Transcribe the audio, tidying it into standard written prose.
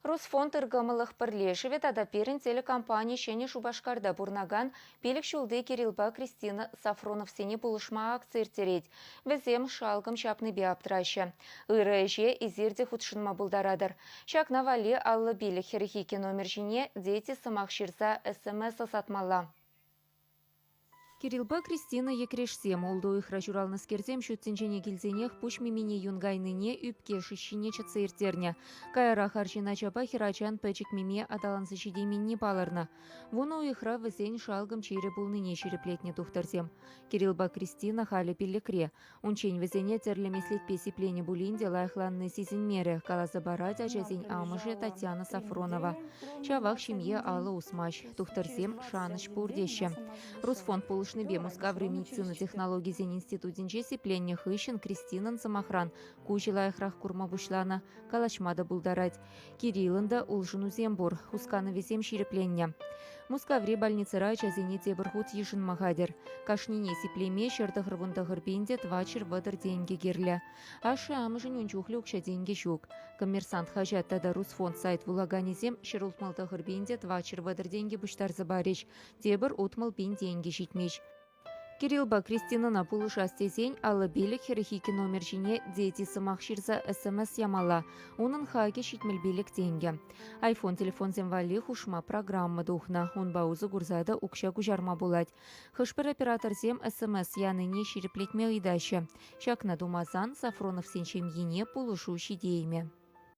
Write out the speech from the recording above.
Русфонд ыркӑмӑллӑх пӗрлешӗвӗ тата пирӗн телекомпани Ҫӗнӗ Шупашкарта пурӑнакан пилӗк ҫулти Кирилпа Кристина Сафроновсене пулӑшма акци ирттерет. Вӗсем шалкӑм ҫапнипе аптӑраҫҫӗ. Ырӑ ӗҫе эсир те хутшӑнма пултаратӑр. Ҫакна валли 55 42 номер ҫине «Дети» сӑмах ҫырса СМС ӑсатмалла. Кирилпа Кристина йӗкрешсем ултӑ уйӑхра ҫуралнӑскерсем ҫут тӗнчене килсенех пуҫ мимине юн кайнине ӳпке шыҫҫине чӑтса ирттернӗ. Каярах арҫын ачапа хӗрачан пӗчӗк миме аталанса ҫитейменни палӑрнӑ. Вунӑ уйӑхра вӗсен шалкӑм чирӗ пулнине ҫирӗплетнӗ тухтӑрсем. Кирилпа Кристина халӗ пиллӗкре. Унччен вӗсене тӗрлӗ меслетпе сипленӗ пулин те лайӑхланни сисӗнмерӗ, каласа парать ачасен амӑшӗ Татьяна Сафронова. Ҫавах ҫемье алӑ усмасть, тухтӑрсем шанӑҫ пур теҫҫӗ. Русфонд пулӑшнипе Мускаври медицина технологисен институтӗнче сипленнӗ хыҫҫӑн Кристинӑн, сӑмахран, куҫӗ лайӑхрах курма пуҫланӑ, калаҫма та пултарать. Кирилӑн та улшӑнусем пур, хусканӑвӗсем ҫирӗпленнӗ. Мускаври больницӑра ачасене тепӗр хут йышӑнма хатӗр. Кашнине сиплеме 199 пин те 430 тенкӗ кирлӗ. Ашшӗ-амӑшӗн ун чухлӗ укҫа-тенкӗ ҫук. Коммерсант хаҫат тата Русфонд сайт вулаканӗсем 169 пин те 430 тенкӗ пуҫтарса парӗҫ. Тепӗр 60 пин тенкӗ ҫитмест. Кирилпа Кристинӑна пулӑшас тесен 55 42 номер ҫине «Дети» сӑмах ҫырса СМС ямалла. Унӑн хакӗ 75 тенкӗ. Айфон телефонсем валли хушма программа тухнӑ. Унпа усӑ курса та укҫа куҫарма пулать. Хӑш-пӗр операторсем СМС янине ҫирӗплетме ыйтаҫҫӗ. Ҫакна тумасан Сафроновсен ҫемйине пулӑшу ҫитеймӗ.